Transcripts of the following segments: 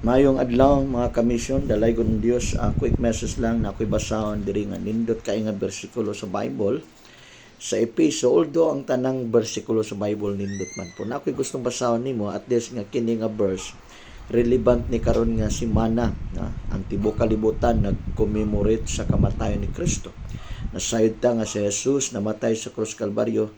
Maayong adlaw, mga kamisyon, dalaygon ng Dios. Quick message lang na ako'y basahon diri nga nindot kay nga bersikulo sa Bible sa Epeso. Although ang tanang bersikulo sa Bible nindot man po. Na ako'y gustong basahon nimo at least nga kini nga verse relevant ni karon nga simana na ang tibuok kalibutan nag-commemorate sa kamatayon ni Kristo. Nasayod ta nga si Jesus namatay sa krus Kalbaryo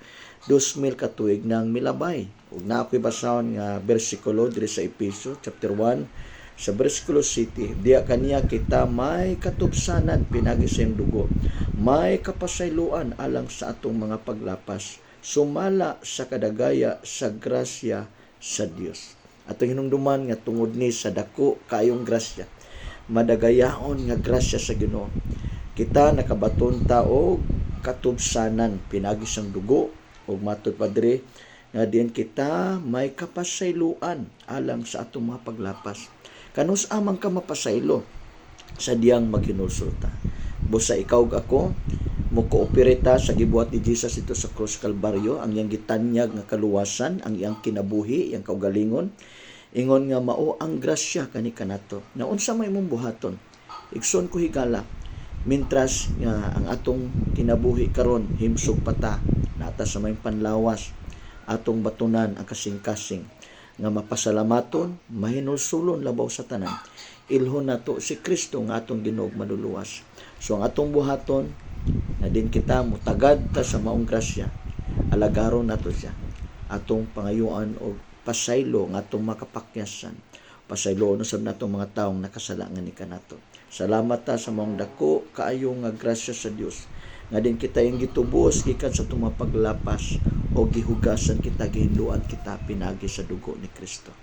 2000 ka tuig nang milabay. Ug na ako'y basahon nga bersikulo diri sa Epeso chapter 1 sa bersikulo 7, diha kaniya kita may katubsanan pinagi sa iyang dugo, may kapasayloan alang sa atong mga paglapas, sumala sa kadagaya sa grasya sa Dios. Atong hinumduman nga tungod ni sa dako kaayong grasya, madagayaon nga grasya sa Ginoo, kita nakabaton ta og katubsanan pinagi sang dugo, ug matud pa diri nga diin kita may kapasayloan alang sa atong mga paglapas. Kanus-a man ka mapasaylo sa diyang maghinulsol ta? Busa ikaw ug ako mo cooperate ta sa gibuhat ni Jesus ito sa krus Kalbaryo, ang iyang gitanyag nga kaluwasan, ang iyang kinabuhi, iyang kaugalingon, ingon nga mao ang grasya kani kanato. Na unsa may imong buhaton, igsoon ko higala, mintras nga ang atong kinabuhi karon, himsog pa ta, nata sa may panlawas, atong batunan ang kasing-kasing nga mapasalamaton, mahinulsulon, labaw sa tanan, ilhon nato si Kristo nga atong Ginoo ug Manluluwas. So ang atong buhaton na din kita mutagad ta sa maong grasya, alagaron nato siya, atong pangayuan og pasaylo nga atong makapakyasan, pasaylo usab nato mga taong nakasala nga ni kanato. Salamat ta sa maong dako kaayo nga grasya sa Dios nga din kita yung gitubos gikan sa atong mga paglapas o gihugasan kita, gihinluan kita pinagi sa dugo ni Kristo.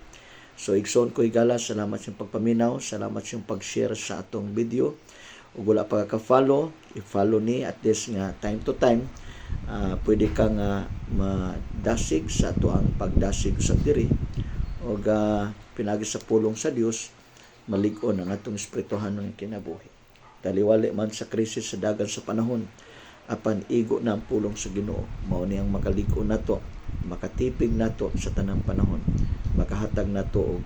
So igsoon ko higala, salamat sa pagpaminaw, salamat sa pag-share sa atong video. Ug wala pa ka follow, i-follow ni at least nga time to time pwede ka nga madasig sa ato ang pagdasig sa diri og pinagi sa pulong sa Dios, malig-on ang atong espirituhanon nga kinabuhi. Taliwali man sa krisis sa dagan sa panahon, apan igo na ang pulong sa Ginoo. Mao ni ang makalig-on nato, makatipig nato sa tanang panahon, makahatag nato og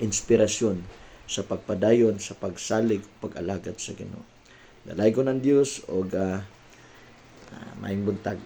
inspirasyon sa pagpadayon sa pagsalig, pag-alagad sa Ginoo. Dalaygon ang Dios og maayong buntag.